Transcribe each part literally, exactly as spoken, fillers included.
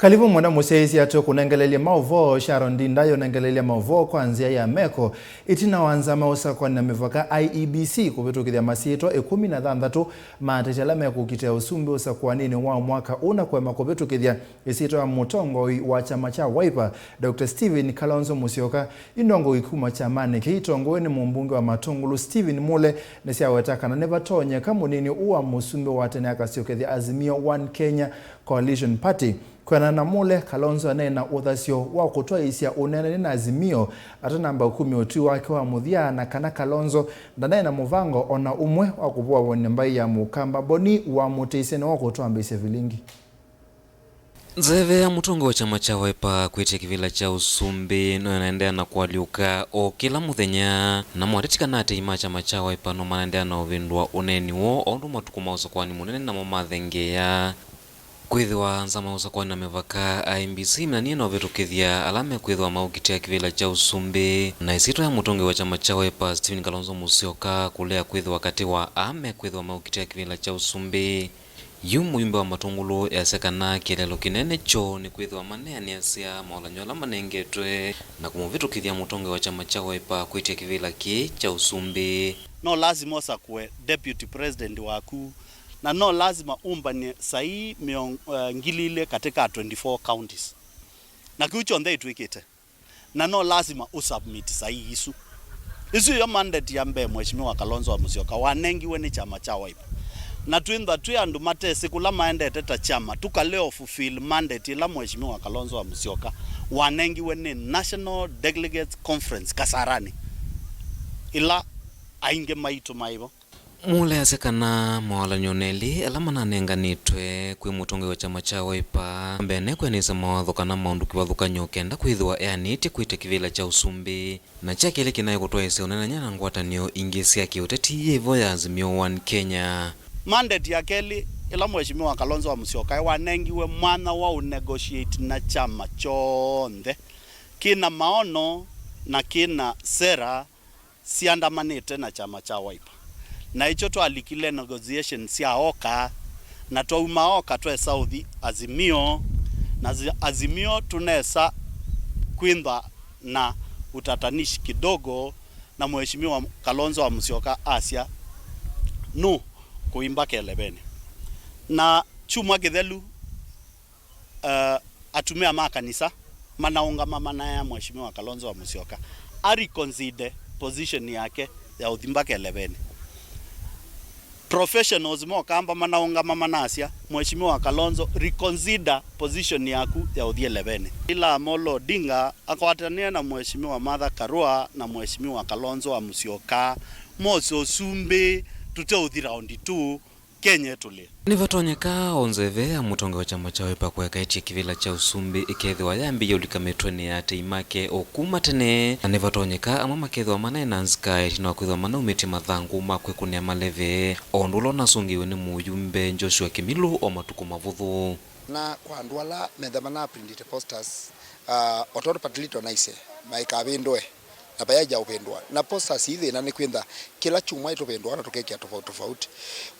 Kalivu mũno mũsyaĩĩsya, tũkũnengelelye maũvoo. Sharon Ndinda yũnengelelye maũvoo kwa nzĩa ya meko ĩtina wa nzama ũsakwani na mĩvaka, I E B C, kũvĩtũkĩthya masyĩtwa ĩkũmi na thanthatũ ma ateti ala mekũkitĩa ũsumbĩ ũsakwaninĩ wa mwaka ũũ na kũema kũvĩtũkĩthya ĩsyĩtwa ya mũtongoi wa kyama kya Wiper, Doctor Stephen Kalonzo Musyoka. Indongoi kuma kyamanĩ kĩĩ itongoew'e nĩ mũmbunge wa Matungulu Stephen Mule nĩsyaweta kana nĩvatonyeka mũnini ũũ wa mũsumbĩ wa tene akasyokethya Azimio One Kenya Coalition Party. Kwĩanana na Mule, Kalonzo aneena ũthasyo wa kũtwaĩĩsya ũneenanĩ na Azimio atanamba kumya ũtwi wake wa mũthya, na kana Kalonzo ndaneena mũvango o na ũmwe wa kũvũavũnĩa mbaĩ ya Mũkamba. Boni wamũtĩisye nĩwe ũkũtwambĩĩsya vilingi. Nzeve ya mũtongoi wa kyama kya Wiper kwĩtya kĩvĩla kya ũsumbĩ no ĩnaendeea na kũalyũka o kĩla mũthenya, namo ateti kana atei ma kyama kya Wiper no manaendeea na ũvĩndũa ũneeni woo o ũndũ matukũ ma ũsakwani mũnene namo mathengeea. Kwĩthĩwa nzama ya ũsakwani na mĩvaka, I E B C, ĩminanie na ũvĩtũkĩthya ala mekwĩthĩwa maũkitĩa kĩvĩla kya ũsumbĩ, na ĩsyĩtwa ya mũtongoi wa kyama kya Wiper, Stephen Kalonzo Musyoka, kũlea kwĩthĩwa katĩ wa aa mekwĩthĩwa maũkitĩa kĩvĩla kya ũsumbĩ. Yu mũyumbe wa Matungulu easya kana kĩeleelo kĩnene kyoo nĩ kwĩthĩwa maneanĩasya maũlany'o ala manengetwe na kũmũvĩtũkĩthya mũtongoi wa kyama kya Wiper kwĩtya kĩvĩla kĩĩ kya ũsumbĩ. No lasima ũsakũe deputy president waku, na no lasima ũmbany'e saii mĩongo, eh, ngili ilĩ katika twenty-four counties. Na kĩu kyonthe ĩtw'ĩkĩte. Na no lasima ũsubmit saii isu. Isu yo mandate ya mbee Mheshimiwa Kalonzo wa Musyoka wanengiwe nĩ kyama kya Wiper. Na twĩntha twĩ andũ matesĩ kũla maendete ta kyama, tũkalea fulfill mandate ĩla Mheshimiwa Kalonzo wa Musyoka wanengiwe nĩ National Delegates Conference Kasarani, ĩla aingĩ maitũ maĩ vo. Mule easya kana mawalany'o nelĩ ala mananenganĩtwe kwĩ mũtongoi wa kyama kya Wiper, mbene kwĩanĩsya mawatho kana maũndũ kĩvathũkany'o kenda kwĩthĩwa eanĩtye kwĩtya kĩvĩla kya ũsumbĩ, na kya kelĩ kĩnaĩ kũtwaĩĩsya ũneenany'a na ngwatanĩo ingĩ sya kĩũteti yĩvo ya Azimio One Kenya. Mandate ya kelĩ ĩla Mheshimiwa Kalonzo wa Musyoka wanengiwe mwanya wa ũnegotiate na kyama kyonthe kĩna maono na kĩna sera siandamanĩte na kyama kya Wiper. Na ĩkyo twalikile negotiation sya oka, na twauma oka twesa ũthi Azimio, na zi-, Azimio tũnesa kwĩthwa na utatanishi kidogo, na Mheshimiwa Kalonzo wa Musyoka asya, "Nũ kũimba keleveni?" Na kyumwa kĩthelu, uh, atumĩa ma kanisa manaũngama manaea Mheshimiwa Kalonzo wa Musyoka a reconsider position yake ya ũthi mbaka eleveni. Professionals ma Ũkamba manaũngama manasya, "Mheshimiwa Kalonzo, reconsider position yaku ya ũthi eleveni." Ila Amolo Odinga akwatanĩe na Mheshimiwa Martha Karua na Mheshimiwa Kalonzo wa Musyoka mose ũsumbĩ, tũte ũthi round two, Kenya ĩtũlĩe. Nĩvatonyeka o nzeve ya mũtongoi wa kyama kya Wiper kũeka ĩtye kĩvĩla kya ũsumbĩ ĩkethĩwa yambĩĩe ũlika mĩtwenĩ ya atei make o kuma tene, na nĩvatonyeka amwe makethĩwa manaĩ na nzika ĩtina wa kwĩthĩwa manaumĩtye mathangũ ma kwĩkũnĩa maleve, o ũndũ ũla ũnasũngĩiwe nĩ mũyumbe Joshua Kĩmilũ o matukũ mavũthũ. Na kwa andũ ala methĩwa mana printĩte posters, ah, o tondũ Patilito naisye maikavĩndũe, na vayaja ũvĩndũa. Na posters ii thĩna nĩ kwĩntha kĩla kyumwa itũvĩndũa na tũkekĩa tofauti tofauti.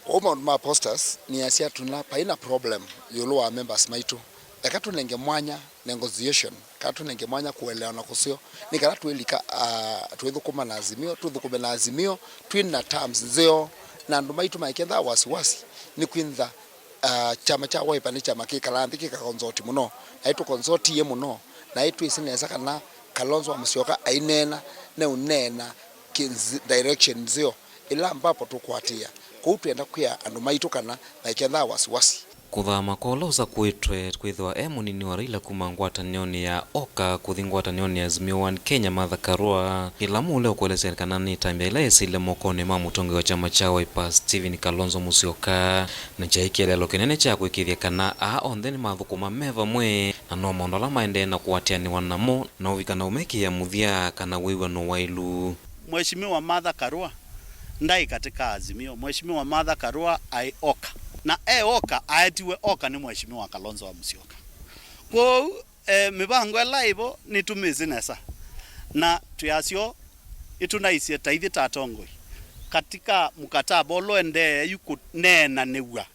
Kwoou maũndũ ma posters nĩasya tũna vai na problem ĩũlũ wa members maitũ. Eka tũnenge mwanya negotiation, kana tũnenge mwanya kũelewana kũseo, nĩ kana twĩlika, ah, twĩthũkũma na Azimio, tũthũkũme na Azimio twĩ na terms nzeo, na andũ maitũ maikenthaa wasiwasi, nĩ kwĩntha ah, kyama kya Wiper nĩ kyama kĩkalaa nthĩ kĩkakonzoti mũno, na ĩtũkonzotie mũno, na ĩtwĩsĩ nesa kana Kalonzo wa Musyoka aineena, neũneena kĩ-, nzi-, direction nzeo ĩla ambapo tũkwatĩĩa. Kwoou twĩenda kwĩa andũ maitũ kana maikenthaa wasiwasi. Kũthama kwa ũla ũsakũĩtwe kwĩthĩwa e mũnini wa Raila kuma ngwatanĩonĩ ya Oka kũthi ngwatanĩonĩ ya Azimio One Kenya, Martha Karua, ĩla Mule ũkũelesya kana nĩ ĩtambya ĩla yĩsĩle mokonĩ ma mũtongoi wa kyama kya Wiper, Stephen Kalonzo Musyoka, na kyaĩ kĩeleelo kĩnene kya kũĩkĩĩthya kana aa onthe nĩmathũkũma me vamwe, na no maũndũ ala maendee na kũatĩanĩwa namo na ũvika na ũmekĩĩa mũthya kana wĩw'ano waĩlu. Mheshimiwa Martha Karua ndaĩ katika Azimio. Mheshimiwa Martha Karua aĩ Oka. Na e Oka, aetiwe Oka nĩ Mheshimiwa Kalonzo wa Musyoka. Kwoou, eh, mĩvango ĩla ĩvo nĩtũmĩsĩ nesa. Na twĩ asyo, ĩtũnaisye ta ithyĩ ta atongoi. Katika mkataba ũla ũendee yu kũneenanĩw'a,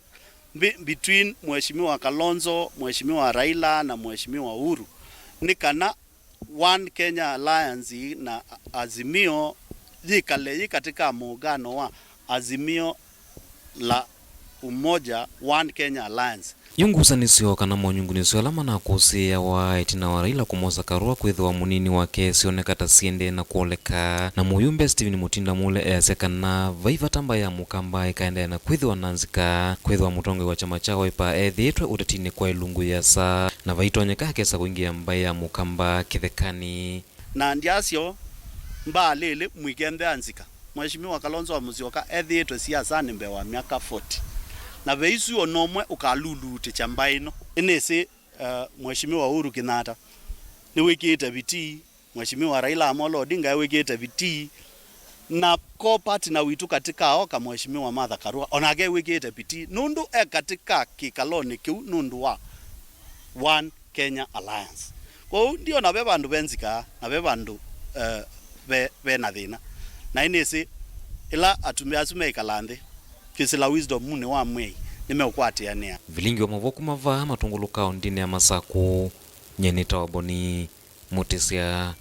Be-, between Mheshimiwa Kalonzo, Mheshimiwa Raila na Mheshimiwa Uhuru nĩ kana One Kenya Alliance na Azimio yĩkale yĩ katika muungano wa Azimio la Umoja, One Kenya Alliance. Yu ngusanĩsyo kana monyungunĩsyo ala manakũsĩĩawa ĩtina wa Raila kũmosa Karua kwĩthĩwa mũnini wake syoneka ta siendee na kwoleka, na mũyumbe Stephen Mutinda Mule easya kana vai vata mbaĩ ya Mũkamba ĩkaendeea na kwĩthĩwa na nzika, kwĩthĩwa mũtongoi wa kyama kya Wiper ethĩĩtwe ũtetinĩ kwa ĩlungu yĩasa, na vaitonyeka akesa kũingĩa mbaĩ ya Mũkamba kĩthekanĩ. Na ndyasyo mbaalĩlĩ mwikendea nzika. Mheshimiwa Kalonzo wa Musyoka ethĩĩtwe siasanĩ mbee wa myaka forty. Na ve isu o na ũmwe ũkaluluutĩkya mbaĩ ĩno. Nĩnĩsĩ, uh, Mheshimiwa Uhuru Kenyatta nĩwĩkĩĩte vitii, Mheshimiwa Raila Amolo Odinga ewĩkĩĩte vitii, na co-partner witũ katika oka Mheshimiwa Martha Karua, onake ewĩkĩĩte vitii, nũndũ e katika kĩkalonĩ kĩu nũndũ wa One Kenya Alliance. Kwoou ndiona ve vandũ ve nzika na ve vandũ, eh, ve, ve na thĩna. Na nĩnĩsĩ ĩla atumĩa asu meĩkala nthĩ, kĩsila wisdom-unĩ wa Mwei, nĩmeũkwatĩanĩa. Vilingi wa mavoo kuma vaa Matũngũlũ kaũntĩnĩ ya Masakũ, nye nĩtawa Boni Mũtĩsya.